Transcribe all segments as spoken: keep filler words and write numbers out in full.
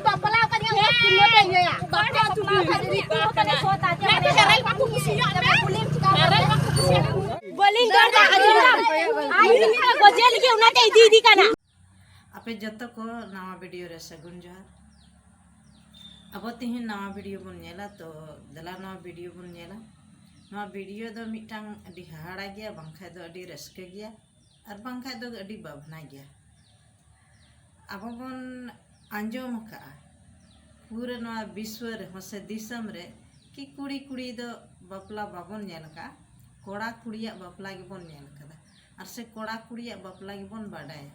ᱵᱟᱯᱞᱟ ᱟᱠᱟᱫ ᱧᱟ, ᱵᱟᱯᱞᱟ ᱟᱠᱟᱫ ᱧᱟ᱾ ᱵᱟᱯᱞᱟ ᱟᱠᱟᱫ ᱧᱟ᱾ ᱵᱟᱹᱞᱤᱧ ᱫᱚᱨ ᱫᱟ, ᱟᱸᱡᱚᱢ ᱫᱟᱢ? ᱟᱡ ᱜᱚᱡᱮ ᱞᱟᱹᱜᱤᱫ ᱚᱱᱟᱛᱮ ᱤᱫᱤ ᱤᱫᱤ ᱠᱟᱱᱟ᱾ ᱟᱯᱮ ᱡᱚᱛᱚ ᱠᱚ ᱱᱟᱣᱟ ᱵᱷᱤᱰᱤᱭᱳ ᱨᱮ ᱥᱟᱹᱜᱩᱱ ᱡᱚᱦᱟᱨ᱾ ᱟᱵᱚ ᱛᱤᱦᱤᱧ ᱱᱟᱣᱟ ᱵᱷᱤᱰᱤᱭᱳ ᱵᱚᱱ ᱧᱮᱞᱟ, ᱛᱚ ᱫᱮᱞᱟ ᱱᱟᱣᱟ ᱵᱷᱤᱰᱤᱭᱳ ᱵᱚᱱ ᱧᱮᱞᱟ᱾ ᱱᱚᱣᱟ ᱵᱷᱤᱰᱤᱭᱳ ᱫᱚ ᱢᱤᱫᱴᱟᱝ ᱟᱹᱰᱤ ᱦᱟᱦᱟᱲᱟ ᱜᱮᱭᱟ, ᱵᱟᱝᱠᱷᱟᱡ ᱫᱚ ᱟᱹᱰᱤ ᱨᱟᱹᱥᱠᱟᱹ ᱜᱮᱭᱟ, ᱟᱨ ᱵᱟᱝᱠᱷᱟᱡ ᱫᱚ ᱟᱹᱰᱤ ᱵᱟᱵᱷᱱᱟ ᱜᱮᱭᱟ᱾ ᱟᱵᱚ ᱵᱚᱱ ᱟᱸᱡᱚᱢ ᱟᱠᱟᱫᱼᱟ ᱯᱩᱨᱟᱹ ᱱᱚᱣᱟ ᱵᱤᱥᱣᱚ ᱨᱮᱦᱚᱸ ᱥᱮ ᱫᱤᱥᱚᱢ ᱨᱮ ᱠᱤ ᱠᱩᱲᱤ ᱠᱩᱲᱤ ᱫᱚ ᱵᱟᱯᱞᱟ ᱵᱟᱵᱚᱱ ᱧᱮᱞ ᱟᱠᱟᱫᱼᱟ, ᱠᱚᱲᱟ ᱠᱩᱲᱤᱭᱟᱜ ᱵᱟᱯᱞᱟ ᱜᱮᱵᱚᱱ ᱧᱮᱞ ᱟᱠᱟᱫᱟ᱾ ᱟᱨ ᱥᱮ ᱠᱚᱲᱟ ᱠᱩᱲᱤᱭᱟᱜ ᱵᱟᱯᱞᱟ ᱜᱮᱵᱚᱱ ᱵᱟᱰᱟᱭᱟ᱾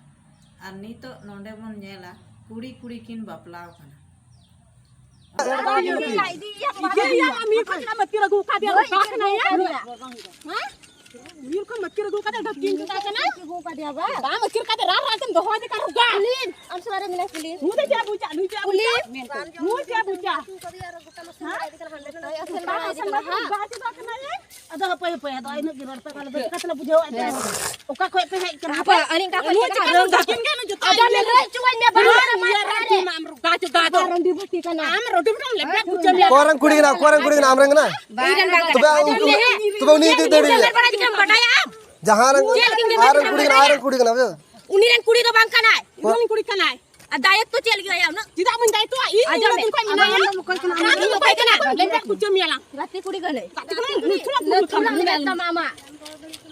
ᱟᱨ ᱱᱤᱛᱚᱜ ᱱᱚᱰᱮ ᱵᱚᱱ ᱧᱮᱞᱟ ᱠᱩᱲᱤ ᱠᱩᱲᱤ ᱠᱤᱱ ᱵᱟᱯᱞᱟ ᱟᱠᱟᱱᱟ᱾ ᱤᱭᱟᱹ, ᱤᱭᱟᱹ, ᱟᱢ ᱢᱤᱨ ᱠᱷᱚᱱᱟᱜ ᱢᱟᱹᱛᱤᱨ ᱟᱹᱜᱩ ᱠᱟᱫᱮᱭᱟ, ᱨᱚᱜᱟ ᱠᱟᱱᱟᱭᱟ᱾ ᱦᱮᱸ? ᱢᱤᱨ ᱠᱷᱚᱱ ᱢᱟᱹᱛᱤᱨ ᱟᱹᱜᱩ ᱠᱟᱫᱮ, ᱰᱷᱟᱹᱠᱤᱱ ᱠᱟᱫᱟ ᱠᱟᱱᱟ᱾ ᱟᱹᱜᱩ ᱠᱟᱫᱮᱭᱟ ᱵᱟ᱾ ᱵᱟᱝ ᱢᱟᱹᱛᱤᱨ ᱠᱟᱫᱮ, ᱨᱟᱱ ᱨᱟᱱ ᱛᱮᱢ ᱫᱚᱦᱚᱭᱮ ᱠᱟᱱ ᱨᱚᱜᱟ᱾ ᱯᱩᱞᱤᱥ, ᱟᱢ ᱥᱟᱞᱟᱜ ᱨᱮ ᱢᱮᱱᱟᱭ ᱯᱩᱞᱤᱥ᱾ ᱱᱩᱭ ᱫᱚ ᱪᱮᱫ ᱮ ᱵᱩᱡᱟ? ᱱᱩᱭ ᱪᱮᱫ ᱮ ᱵᱩᱡᱟ? ᱯᱩᱞᱤᱥ᱾ ᱱᱩᱭ ᱪᱮᱫ ᱮ ᱵᱩᱡᱟ? ᱦᱮᱸ? ᱦᱳᱭ, ᱟᱥᱮᱱ ᱵᱟᱲᱟᱭᱮ ᱠᱟᱱᱟ ᱦᱟᱸᱜ᱾ ᱨᱚᱜᱟ ᱪᱮᱫᱟᱜ ᱠᱟᱱᱟᱭᱮ? ᱟᱫᱚ ᱦᱟᱯᱳᱭ, ᱦᱟᱯᱳᱭ, ᱟᱫᱚ ᱤᱱᱟᱹᱜ ᱜᱮ ᱨᱚᱲ ᱯᱮ, ᱛᱟᱦᱞᱮ ᱫᱚ ᱪᱤᱠᱟᱹ ᱛᱮᱞᱮ ᱵᱩᱡᱷᱟᱹᱣᱟ ᱟᱡ ᱫᱚ? ᱚᱠᱟ ᱠᱷᱚᱡ ᱯᱮ ᱦᱮᱡ ᱠᱟᱱᱟ? ᱦᱟᱯᱳᱭ, ᱟᱹᱞᱤᱧ ᱚᱠᱟ ᱠᱷᱚᱡ ᱞᱤᱧ ᱦᱮᱡ ᱠᱟᱱᱟ? ᱨᱚᱝ ᱫᱚ ᱪᱮᱫ ᱠᱟᱱᱟ? ᱡᱚᱛᱚ ᱟᱫᱚ ᱞᱮ ᱞᱟᱹᱭ ᱦᱚᱪᱚᱣᱟᱹᱧ ᱢᱮ, ᱵᱟᱹᱦᱩ ᱨᱮ ᱢᱟᱨ ᱨᱮ᱾ ᱨᱚᱜᱟ ᱪᱚᱫᱟ ᱫᱚ᱾ ᱨᱟᱺᱰᱤ ᱵᱟᱹᱴᱤ ᱠᱟᱱᱟ᱾ ᱟᱢ ᱨᱚᱰᱤ ᱵᱟᱹᱴᱤ ᱞᱮᱵᱮᱫ ᱠᱩᱪᱟᱹ ᱢᱮᱭᱟ᱾ ᱚᱠᱚᱭ ᱨᱮᱱ ᱠᱩᱲᱤ ᱠᱟᱱᱟ? ᱚᱠᱚᱭ ᱨᱮᱱ ᱠᱩᱲᱤ ᱠᱟᱱᱟ? ᱟᱢ ᱨᱮᱱ ᱠᱟᱱᱟ? ᱵᱟᱹᱦᱩ ᱨᱮᱱ ᱠᱟᱱᱟ᱾ ᱛᱚᱵᱮ ᱩᱱᱠᱩ, ᱛᱚᱵᱮ ᱩᱱᱤ ᱤᱫᱤ ᱫᱟᱲᱮᱭᱟᱭᱟ᱾ ᱵᱟᱲᱟᱭ ᱠᱮᱫᱟᱢ, ᱵᱟᱰᱟᱭᱟ ᱟᱢ? ᱡᱟᱦᱟᱸ ᱨᱮᱱ, ᱪᱮᱫ ᱞᱟᱹᱜᱤᱫ ᱟᱨ ᱨᱮᱱ ᱠᱩᱲᱤ ᱠᱟᱱᱟ, ᱟᱨ ᱨᱮᱱ ᱠᱩᱲᱤ ᱠᱟᱱᱟ, ᱵᱩᱡᱷᱟᱹᱣ? ᱩᱱᱤ ᱨᱮᱱ ᱠᱩᱲᱤ ᱫᱚ ᱵᱟᱝ ᱠᱟᱱᱟᱭ᱾ ᱩᱱᱤ ᱨᱮᱱ ᱠᱩᱲᱤ ᱠᱟᱱᱟᱭ᱾ ᱟᱨ ᱫᱟᱭᱮᱛ ᱛᱚ ᱪᱮᱫ ᱞᱟᱹᱜᱤᱫ ᱟᱭᱟ ᱩᱱᱟᱹᱜ? ᱪᱮᱫᱟᱜ ᱵᱟᱹᱧ ᱫᱟᱭᱮᱛ ᱛᱚᱣᱟ? ᱤᱧ ᱟᱸᱡᱚᱢ ᱢᱮ᱾ ᱫᱚ ᱚᱠᱚᱭ ᱠᱟᱱᱟ? ᱟᱢ ᱫᱚ ᱚᱠᱚᱭ ᱠᱟᱱᱟ? ᱟᱢ ᱫᱚ ᱚᱠᱚᱭ ᱠᱟᱱᱟ? ᱞᱮᱵᱮᱫ ᱠᱩᱪᱟᱹ ᱢᱮᱭᱟ ᱞᱟᱝ᱾ ᱜᱟᱛᱮ ᱠᱩᱲᱤ ᱠᱟᱱᱟᱭ᱾ ᱜᱟᱛᱮ ᱠᱩᱲᱤ ᱞᱮᱵᱮᱫ ᱛᱟᱢᱟ ᱟᱢᱟᱜ᱾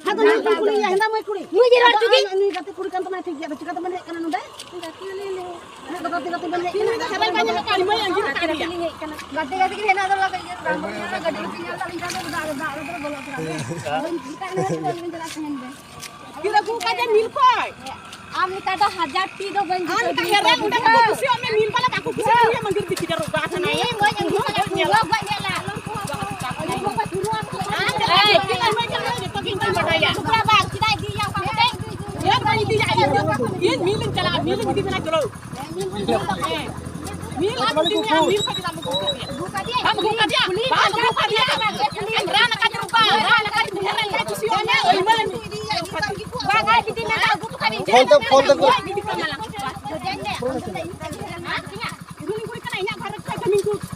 ᱦᱮᱸ, ᱫᱚ ᱱᱩᱭ ᱠᱩᱲᱤ, ᱦᱮᱸ, ᱫᱚ ᱢᱟᱹᱭ ᱠᱩᱲᱤ᱾ ᱱᱩᱭ ᱜᱮ ᱨᱚᱲ ᱦᱚᱪᱚ ᱜᱮ᱾ ᱱᱩᱭ ᱜᱟᱛᱮ ᱠᱩᱲᱤ ᱠᱟᱱ ᱛᱟᱢᱟᱭ, ᱴᱷᱤᱠ ᱜᱮᱭᱟ, ᱟᱫᱚ ᱪᱤᱠᱟᱹ ᱛᱮᱵᱮᱱ ᱦᱮᱡ ᱠᱟᱱᱟ ᱱᱚᱰᱮ? ᱜᱟᱛᱮ ᱜᱟᱛᱮ ᱜᱮ ᱦᱮᱡ ᱮᱱᱟ, ᱟᱫᱚ ᱜᱟᱹᱰᱤ ᱠᱚ ᱧᱮᱞ ᱫᱟ, ᱤᱧ ᱫᱚ ᱫᱟᱜ ᱨᱮ, ᱫᱟᱜ ᱨᱮ ᱵᱚᱞᱚ ᱠᱟᱱᱟ᱾ ᱟᱫᱚ ᱪᱤᱠᱟᱹ ᱠᱟᱱᱟ, ᱪᱟᱞᱟᱜ ᱛᱟᱦᱮᱱ ᱵᱮ᱾ ᱛᱤ ᱨᱮ ᱟᱹᱜᱩ ᱠᱟᱫᱮ ᱢᱤᱞ ᱠᱷᱚᱡ᱾ ᱟᱢ ᱞᱮᱠᱟ ᱫᱚ ᱦᱟᱡᱟᱨ ᱴᱤ ᱫᱚ ᱵᱟᱹᱧ ᱟᱢ ᱡᱩᱴᱟᱹᱣ ᱞᱮᱠᱟ ᱫᱟᱲᱮᱭᱟᱜᱼᱟ᱾ ᱦᱮᱨᱮᱞ ᱚᱸᱰᱮ ᱵᱟᱠᱚ ᱠᱩᱥᱤᱭᱟᱜ ᱢᱮ, ᱢᱤᱞ ᱵᱟᱞᱟ ᱵᱟᱠᱚ ᱠᱩᱥᱤᱭᱟᱜ ᱢᱮᱭᱟ, ᱢᱟᱹᱜᱤᱨ ᱵᱤᱴᱤ ᱡᱟᱹᱨᱩᱲ ᱵᱟᱝ ᱠᱟᱱᱟ᱾ ᱤᱧ ᱵᱟᱹᱧ ᱟᱹᱜᱩ ᱠᱟᱫᱟ, ᱯᱩᱨᱟᱹ ᱵᱟᱹᱧ ᱧᱮᱞᱟ᱾ ᱟᱢ ᱫᱚ ᱟᱢ ᱫᱚ ᱡᱚᱛᱚ ᱜᱮ ᱵᱟᱰᱟᱭᱟ᱾ ᱪᱮᱫᱟᱜ ᱤᱫᱤᱭᱟ ᱚᱱᱠᱟ ᱠᱟᱛᱮ? ᱪᱮᱫ ᱵᱟᱹᱧ ᱤᱫᱤᱭᱟ, ᱤᱧ ᱫᱚ ᱤᱧ ᱢᱤᱞ ᱤᱧ ᱪᱟᱞᱟᱜᱼᱟ, ᱢᱤᱞ ᱤᱧ ᱤᱫᱤ ᱵᱮᱱᱟ, ᱪᱚᱞᱚ᱾ ᱢᱤᱞ ᱟᱹᱜᱩ ᱠᱟᱫᱮᱭᱟ, ᱢᱤᱞ ᱠᱷᱟᱡ ᱫᱚ ᱵᱟᱢ ᱟᱹᱜᱩ ᱠᱟᱫᱮᱭᱟ? ᱵᱟᱢ ᱟᱹᱜᱩ ᱠᱟᱫᱮᱭᱟ? ᱟᱢ ᱨᱟᱱ ᱟᱠᱟᱫ ᱨᱩᱯᱟ, ᱨᱟᱱ ᱟᱠᱟᱫ ᱨᱩᱯᱟ, ᱨᱟᱱ ᱟᱠᱟᱫ ᱨᱩᱯᱟ᱾ ᱵᱟᱝ, ᱟᱡ ᱡᱩᱫᱤ ᱢᱮᱱᱟ ᱟᱹᱜᱩ ᱠᱟᱫᱮᱭᱟ, ᱯᱷᱳᱱ ᱛᱮ, ᱯᱷᱳᱱ ᱛᱮ᱾ ᱟᱹᱜᱩ ᱠᱟᱫᱮᱭᱟ᱾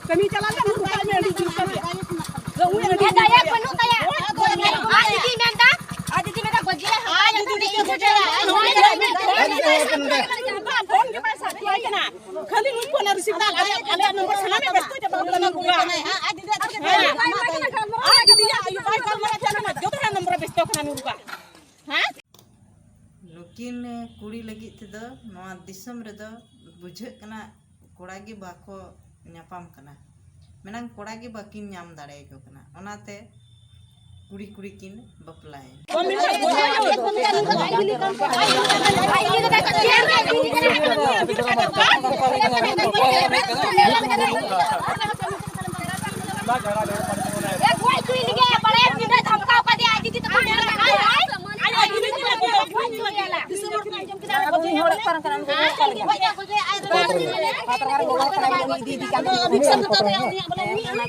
ᱠᱟᱹᱢᱤ ᱪᱟᱞᱟᱜ ᱞᱮ, ᱩᱱᱠᱩ ᱠᱟᱹᱢᱤ ᱟᱹᱰᱤ ᱡᱳᱨ ᱠᱟᱹᱢᱤ᱾ ᱟᱫᱚ ᱩᱱᱤ ᱟᱹᱰᱤ ᱡᱳᱨ ᱫᱟᱭᱟ ᱠᱟᱹᱢᱤ᱾ ᱵᱟᱹᱱᱩᱜ ᱛᱟᱭᱟ᱾ ᱟᱡ ᱫᱤᱫᱤ ᱢᱮᱱᱫᱟ, ᱟᱡ ᱫᱤᱫᱤ ᱢᱮᱱᱫᱟ, ᱜᱚᱡᱮᱭᱟ᱾ ᱟᱡ ᱫᱤᱫᱤ ᱢᱮᱱᱫᱟ, ᱜᱚᱡᱮᱭᱟ᱾ ᱯᱷᱳᱱ ᱜᱮ ᱵᱟᱭ ᱥᱟᱵ ᱠᱟᱭ ᱠᱟᱱᱟ᱾ ᱠᱷᱟᱹᱞᱤ ᱱᱩᱭ ᱯᱷᱳᱱ ᱮ ᱨᱤᱥᱤᱵᱷ ᱫᱟ, ᱟᱞᱮ, ᱟᱞᱮᱭᱟᱜ ᱱᱚᱢᱵᱚᱨ ᱥᱟᱱᱟᱢᱮ ᱵᱮᱥᱛᱚ ᱪᱟᱵᱟ ᱟᱠᱟᱫᱟ ᱱᱩᱭ ᱵᱚᱸᱜᱟ᱾ ᱦᱮᱸ᱾ ᱟᱡ ᱫᱤᱫᱤᱭᱟᱜ ᱟᱭᱳ ᱵᱟᱭ ᱜᱟᱞᱢᱟᱨᱟᱣ ᱪᱟᱞᱟᱜ ᱠᱟᱱᱟ, ᱡᱚᱛᱚ ᱦᱚᱲᱟᱜ ᱱᱚᱢᱵᱚᱨ ᱮ ᱵᱮᱥᱛᱚ ᱠᱟᱱᱟ ᱱᱩᱭ ᱵᱚᱸᱜᱟ᱾ ᱦᱮᱸ? ᱱᱩᱠᱤᱱ ᱠᱩᱲᱤ ᱞᱟᱹᱜᱤᱫ ᱛᱮᱫᱚ ᱱᱚᱣᱟ ᱫᱤᱥᱚᱢ ᱨᱮᱫᱚ ᱵᱩᱡᱷᱟᱹᱜ ᱠᱟᱱᱟ ᱠᱚᱲᱟ ᱜᱮ ᱵᱟᱠᱚ ᱧᱟᱯᱟᱢ ᱠᱟᱱᱟ, ᱢᱮᱱᱟᱝ ᱠᱚᱲᱟ ᱜᱮ ᱵᱟᱹᱠᱤᱱ ᱧᱟᱢ ᱫᱟᱲᱮᱭᱟᱠᱚ ᱠᱟᱱᱟ, ᱚᱱᱟᱛᱮ ᱠᱩᱲᱤ ᱠᱩᱲᱤ ᱠᱤᱱ ᱵᱟᱯᱞᱟᱭᱮᱱᱟ᱾ ᱮ, ᱜᱚᱡ ᱦᱚᱪᱚᱭ ᱞᱟᱹᱜᱤᱫ ᱵᱟᱲᱟᱭᱟᱢ, ᱛᱤᱱᱟᱹᱜ ᱫᱷᱟᱢᱠᱟᱣ ᱠᱟᱫᱮᱭᱟ, ᱟᱡ ᱫᱤᱫᱤ ᱛᱟᱠᱚ ᱧᱮᱞ ᱠᱟᱜ ᱟᱭ, ᱟᱡ ᱫᱤᱫᱤ ᱛᱟᱠᱚ ᱜᱚᱡ ᱦᱚᱪᱚᱭ ᱭᱟᱞᱟ᱾ ᱦᱮᱸ? ᱜᱚᱡ ᱦᱚᱪᱚᱭ ᱭᱟᱞᱟ᱾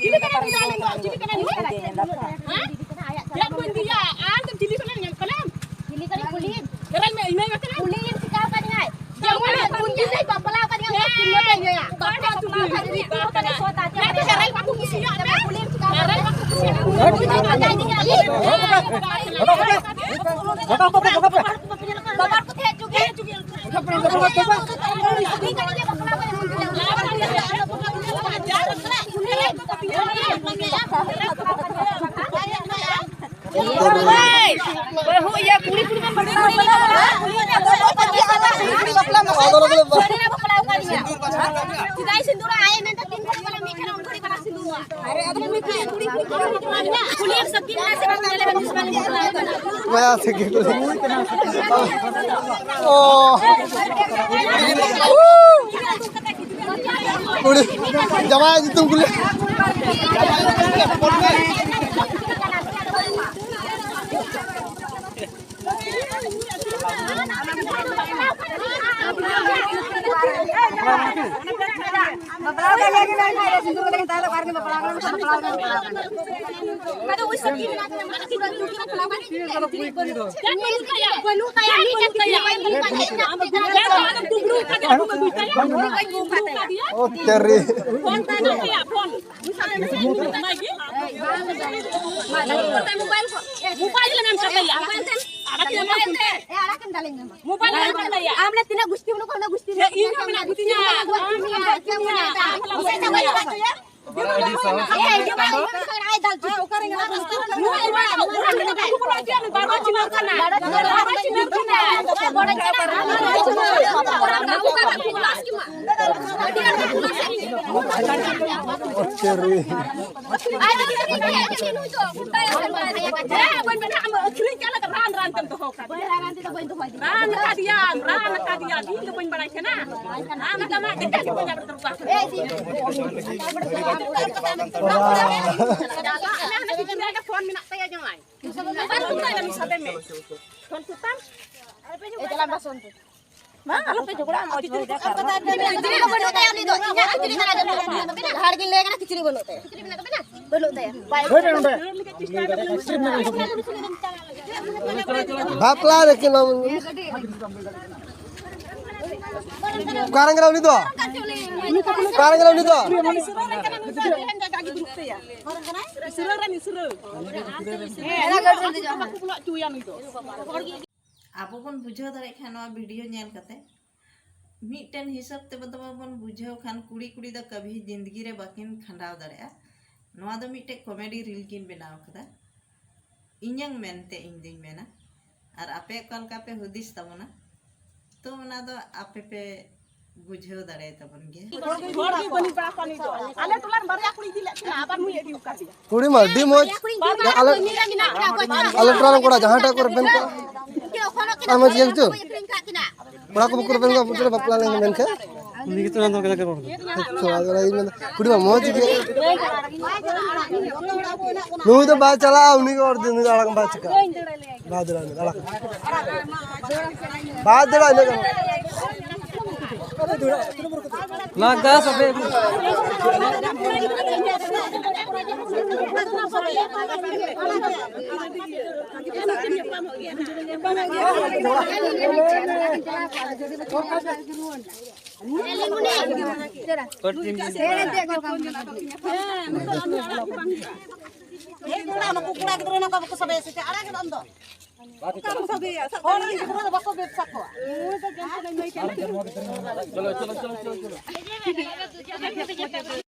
ᱪᱤᱞᱤ ᱠᱟᱱᱟᱭ ᱩᱱᱤ ᱫᱚ? ᱪᱤᱞᱤ ᱠᱟᱱᱟᱭ ᱩᱱᱤ ᱫᱚ? ᱦᱮᱸ? ᱪᱮᱫ ᱵᱟᱹᱧ ᱤᱫᱤᱭᱟ? ᱟᱨ ᱫᱚ ᱪᱤᱞᱤ ᱠᱟᱱᱟᱭ ᱧᱮᱞ ᱠᱟᱱᱟᱢ? ᱪᱤᱞᱤ ᱠᱟᱱᱟᱭ ᱠᱩᱞᱤ? ᱵᱮᱨᱮᱞ ᱢᱮ, ᱤᱱᱟᱹ ᱜᱮ ᱠᱟᱱᱟ᱾ ᱠᱩᱞᱤ ᱪᱤᱠᱟ ᱠᱟᱫᱤᱧᱟᱭ? ᱡᱮᱢᱚᱱ ᱩᱱ ᱫᱤᱱ ᱫᱚᱭ ᱵᱟᱯᱞᱟ ᱠᱟᱫᱤᱧᱟ, ᱩᱱ ᱫᱤᱱ ᱫᱚᱭ ᱞᱟᱹᱭᱟ᱾ ᱵᱟᱯᱞᱟ ᱫᱚ ᱵᱟᱝ ᱠᱟᱱᱟ, ᱨᱤᱛᱩ ᱦᱚᱸ ᱛᱟᱞᱮ ᱥᱚᱛ ᱟᱪᱟᱨ ᱠᱟᱱᱟ᱾ ᱠᱩᱞᱤ ᱪᱤᱠᱟ ᱠᱟᱫᱤᱧᱟᱭ? ᱵᱟᱵᱟ ᱠᱚ ᱛᱟᱦᱮᱸ ᱦᱚᱪᱚ ᱜᱮ᱾ ᱵᱟᱹᱦᱩ ᱤᱭᱟᱹ ᱠᱩᱲᱤ ᱠᱩᱲᱤ ᱵᱟᱯᱞᱟ ᱠᱟᱱᱟ᱾ ᱵᱟᱯᱞᱟ ᱠᱟᱱᱟ᱾ ᱪᱮᱫᱟᱜ ᱥᱤᱸᱫᱩᱨ ᱟᱭ ᱢᱮᱱᱛᱮ ᱛᱤᱱ ᱜᱷᱟᱹᱲᱤ ᱵᱟᱞᱟ ᱢᱤᱫ ᱴᱷᱮᱱ ᱩᱱ ᱜᱷᱟᱹᱲᱤ ᱠᱩᱲᱤ ᱠᱩᱲᱤ ᱵᱟᱯᱞᱟ ᱠᱟᱱᱟ᱾ ᱠᱩᱞᱤ ᱮᱢ ᱥᱟᱹᱠᱤᱱ ᱠᱟᱱᱟ ᱥᱮ ᱵᱟᱝ? ᱧᱮᱞᱮ ᱵᱟᱹᱧ ᱵᱟᱯᱞᱟ ᱠᱟᱱᱟ᱾ ᱢᱟᱭᱟ ᱥᱮ ᱜᱮ ᱠᱩᱞᱤ᱾ ᱚ᱾ ᱠᱩᱲᱤ ᱡᱟᱶᱟᱭ ᱧᱩᱛᱩᱢ ᱠᱩᱞᱤ᱾ ᱵᱟᱯᱞᱟ ᱠᱟᱱ ᱜᱮᱭᱟ ᱠᱤᱱ, ᱢᱮᱱᱠᱷᱟᱱ ᱥᱤᱸᱫᱩᱨ ᱠᱟᱛᱮ ᱠᱤᱱ ᱛᱟᱦᱮᱸ ᱫᱚ ᱚᱠᱟ ᱨᱮᱠᱤᱱ ᱵᱟᱯᱞᱟ ᱠᱟᱱᱟ? ᱵᱟᱯᱞᱟ ᱠᱟᱱᱟ, ᱵᱟᱯᱞᱟ ᱠᱟᱱᱟ᱾ ᱟᱫᱚ ᱩᱱᱤ ᱥᱟᱹᱛ ᱠᱤᱱ ᱢᱮᱱᱟᱜ ᱠᱤᱱᱟ, ᱢᱟᱱᱮ ᱯᱩᱨᱟᱹ ᱡᱩᱜᱽ ᱨᱮ ᱠᱷᱚᱱᱟᱜ ᱵᱟᱹᱱᱩᱜ ᱠᱤᱱᱟ᱾ ᱵᱟᱹᱱᱩᱜ ᱛᱟᱭᱟ, ᱵᱟᱹᱱᱩᱜ ᱛᱟᱭᱟ᱾ ᱟᱢ ᱫᱚ ᱜᱩᱢᱲᱩ ᱠᱟᱫᱮᱭᱟ, ᱟᱢ ᱫᱚ ᱜᱩᱢᱲᱩ ᱠᱟᱫᱮᱭᱟ᱾ ᱳ ᱛᱮᱨᱤ᱾ ᱯᱷᱳᱱ ᱛᱟᱭ ᱫᱚ ᱟᱯᱮᱭᱟᱜ ᱯᱷᱳᱱ᱾ ᱢᱳᱵᱟᱭᱤᱞ ᱞᱮ ᱮᱢ ᱠᱟᱫᱮᱭᱟ᱾ ᱟᱲᱟᱜ ᱮᱢ ᱠᱟᱫᱮᱭᱟ᱾ ᱟᱢ ᱞᱮ ᱛᱤᱱᱟᱹᱜ ᱜᱩᱥᱴᱤ ᱢᱮᱱᱟᱜ ᱠᱚᱣᱟ, ᱩᱱᱟᱹᱜ ᱜᱩᱥᱴᱤ ᱤᱧ ᱦᱚᱸ ᱢᱮᱱᱟᱜ ᱠᱚᱛᱤᱧᱟ᱾ ᱨᱟᱱ ᱠᱟᱫᱮᱭᱟᱢ, ᱨᱟᱱ ᱠᱟᱫᱮᱭᱟᱢ, ᱤᱧ ᱫᱚ ᱵᱟᱹᱧ ᱵᱟᱲᱟᱭ ᱠᱟᱱᱟ᱾ ᱨᱟᱱ ᱠᱟᱫᱮᱭᱟᱢ, ᱤᱧ ᱫᱚ ᱵᱟᱹᱧ ᱵᱟᱲᱟᱭ ᱠᱟᱱᱟ᱾ ᱨᱟᱱ ᱠᱟᱫᱮᱭᱟᱢ, ᱤᱧ ᱫᱚ ᱵᱟᱹᱧ ᱵᱟᱲᱟᱭ ᱠᱟᱱᱟ᱾ ᱯᱷᱳᱱ ᱢᱮᱱᱟᱜ ᱛᱟᱭᱟ ᱡᱟᱶᱟᱭ᱾ ᱯᱷᱳᱱ ᱛᱟᱭ ᱢᱮ, ᱥᱟᱵᱮ ᱢᱮ᱾ ᱵᱟᱝ, ᱟᱞᱚᱯᱮ ᱡᱷᱚᱜᱽᱲᱟᱜᱼᱟ, ᱢᱚᱡᱽ ᱜᱮ ᱦᱩᱭ ᱫᱟ, ᱠᱟᱨᱵᱟᱨ᱾ ᱠᱤᱪᱨᱤᱡ ᱫᱚ ᱵᱟᱹᱱᱩᱜ ᱛᱟᱭᱟ ᱩᱱᱤ ᱫᱚ᱾ ᱤᱧᱟᱹᱜ ᱠᱤᱪᱨᱤᱡ ᱢᱮᱱᱟᱜᱼᱟ, ᱡᱚᱛᱚ ᱦᱚᱲ ᱢᱮᱱᱟᱜ ᱛᱟᱵᱤᱱᱟ? ᱡᱟᱦᱟᱸ ᱨᱮᱜᱮ ᱞᱟᱹᱭ ᱠᱟᱱᱟ, ᱠᱤᱪᱨᱤᱡ ᱵᱟᱹᱱᱩᱜ ᱛᱟᱭᱟ᱾ ᱠᱤᱪᱨᱤᱡ ᱢᱮᱱᱟᱜ ᱛᱟᱵᱤᱱᱟ? ᱵᱟᱹᱱᱩᱜ ᱛᱟᱭᱟ᱾ ᱵᱟᱭ ᱦᱳᱭ ᱱᱚᱰᱮ᱾ ᱵᱟᱯᱞᱟ ᱨᱮ ᱠᱤᱱ ᱚᱠᱟᱨᱮ ᱠᱟᱱᱟ ᱩᱱᱤ ᱫᱚ? ᱚᱠᱟᱨᱮ ᱠᱟᱱᱟ ᱩᱱᱤ ᱫᱚ? ᱤᱥᱨᱟᱹ ᱨᱮᱱ ᱠᱟᱱᱟ ᱱᱩᱭ ᱫᱚ᱾ ᱤᱥᱨᱟᱹ ᱨᱮᱱ ᱤᱥᱨᱟᱹ᱾ ᱦᱮᱸ, ᱚᱱᱟ ᱜᱟᱹᱰᱤ ᱨᱮ ᱫᱮᱡᱚᱜ ᱢᱮ᱾ ᱟᱵᱚ ᱵᱚᱱ ᱵᱩᱡᱷᱟᱹᱣ ᱫᱟᱲᱮᱭᱟᱜ ᱠᱷᱟᱱ ᱱᱚᱣᱟ ᱵᱷᱤᱰᱤᱭᱳ ᱧᱮᱞ ᱠᱟᱛᱮ, ᱢᱤᱫᱴᱮᱱ ᱦᱤᱥᱟᱹᱵ ᱛᱮ ᱵᱚᱱ ᱵᱩᱡᱷᱟᱹᱣ ᱠᱷᱟᱱ ᱠᱩᱲᱤ ᱠᱩᱲᱤ ᱫᱚ ᱠᱟᱵᱷᱤ ᱡᱤᱱᱫᱜᱤ ᱨᱮ ᱵᱟᱹᱠᱤᱱ ᱠᱷᱟᱸᱰᱟᱣ ᱫᱟᱲᱮᱭᱟᱜᱼᱟ᱾ ᱱᱚᱣᱟ ᱫᱚ ᱢᱤᱫᱴᱮᱡ ᱠᱚᱢᱮᱰᱤ ᱨᱤᱞ ᱠᱤᱱ ᱵᱮᱱᱟᱣ ᱠᱟᱫᱟ᱾ ᱤᱧᱟᱹᱝ ᱢᱮᱱᱛᱮ ᱤᱧ ᱫᱩᱧ ᱢᱮᱱᱟ, ᱟᱨ ᱟᱯᱮ ᱚᱠᱟ ᱞᱮᱠᱟ ᱯᱮ ᱦᱩᱫᱤᱥ ᱛᱟᱵᱚᱱᱟ, ᱛᱚ ᱚᱱᱟ ᱫᱚ ᱟᱯᱮ ᱯᱮ ᱵᱩᱡᱷᱟᱹᱣ ᱫᱟᱲᱮᱭᱟᱛᱟᱵᱚᱱ ᱜᱮᱭᱟ᱾ ᱦᱚᱲ ᱜᱮ ᱵᱟᱹᱱᱩᱜ ᱵᱟᱲᱟ ᱠᱚᱣᱟ ᱱᱤᱛ ᱫᱚ᱾ ᱟᱞᱮ ᱴᱚᱞᱟ ᱨᱮ ᱵᱟᱨᱭᱟ ᱠᱩᱲᱤ ᱤᱫᱤ ᱞᱮᱫ ᱠᱤᱱᱟ, ᱟᱵᱟᱨ ᱱᱩᱭ ᱤᱫᱤ ᱟᱠᱟᱫᱮᱭᱟ᱾ ᱠᱩᱲᱤ ᱢᱟ ᱟᱹᱰᱤ ᱢᱚᱡᱽ᱾ ᱟᱞᱮ, ᱟᱞᱮ ᱴᱚᱞᱟ ᱨᱮᱱ ᱠᱚᱲᱟ ᱡᱟᱦᱟᱸᱴᱟᱜ ᱠᱚ ᱨᱮᱵᱮᱱ ᱠᱚᱜᱼᱟ, ᱟᱢ ᱢᱚᱡᱽ ᱜᱮ ᱵᱩᱡᱷᱟᱹᱣ᱾ ᱠᱚᱲᱟ ᱠᱚ ᱵᱟᱠᱚ ᱨᱮᱵᱮᱱ ᱠᱚᱜᱼᱟ, ᱵᱩᱡᱷᱟᱹᱣ ᱵᱟᱯᱞᱟ ᱞᱮᱱ ᱢᱮᱱᱠᱷᱟᱱ᱾ ᱩᱱᱤ ᱜᱮᱛᱚ ᱚᱱᱟ ᱫᱚ ᱠᱟᱡᱟᱠ ᱮ ᱨᱚᱲ ᱠᱟᱱᱟ᱾ ᱛᱚ, ᱟᱫᱚ ᱚᱱᱟ ᱜᱤᱧ ᱢᱮᱱᱫᱟ, ᱠᱩᱲᱤ ᱢᱟ ᱢᱚᱡᱽ ᱜᱮ᱾ ᱱᱩᱭ ᱫᱚ ᱵᱟᱭ ᱪᱟᱞᱟᱜᱼᱟ, ᱩᱱᱤ ᱜᱮ ᱚᱨ ᱫᱤᱱ ᱩᱱᱤ ᱫᱚ ᱟᱲᱟᱜ ᱵᱟᱭ ᱪᱤᱠᱟᱹᱜᱼᱟ᱾ ᱵᱟᱭ ᱫᱟᱹᱲᱟ, ᱩᱱᱤ ᱫᱚ ᱟᱲᱟᱜ᱾ ᱵᱟᱭ ᱫᱟᱹᱲᱟ, ᱤᱱᱟᱹ ᱠᱟᱱᱟ᱾ ᱞᱟᱜᱟ ᱥᱟᱵᱮ᱾ ᱦᱮᱡ ᱠᱚᱲᱟ, ᱱᱩᱠᱩ ᱠᱚᱲᱟ ᱜᱤᱫᱽᱨᱟᱹ ᱱᱚᱝᱠᱟ ᱵᱟᱠᱚ ᱥᱟᱵᱮᱭᱟ ᱥᱮ ᱪᱮᱫ? ᱟᱲᱟᱜ ᱜᱮ ᱵᱟᱝ ᱫᱚ᱾ ᱦᱚᱲ ᱨᱮᱱ ᱜᱤᱫᱽᱨᱟᱹ ᱫᱚ ᱵᱟᱠᱚ ᱵᱮᱵᱽᱥᱟ ᱠᱚᱣᱟ᱾ ᱪᱚᱞᱚ, ᱪᱚᱞᱚ, ᱪᱚᱞᱚ, ᱪᱚᱞᱚ᱾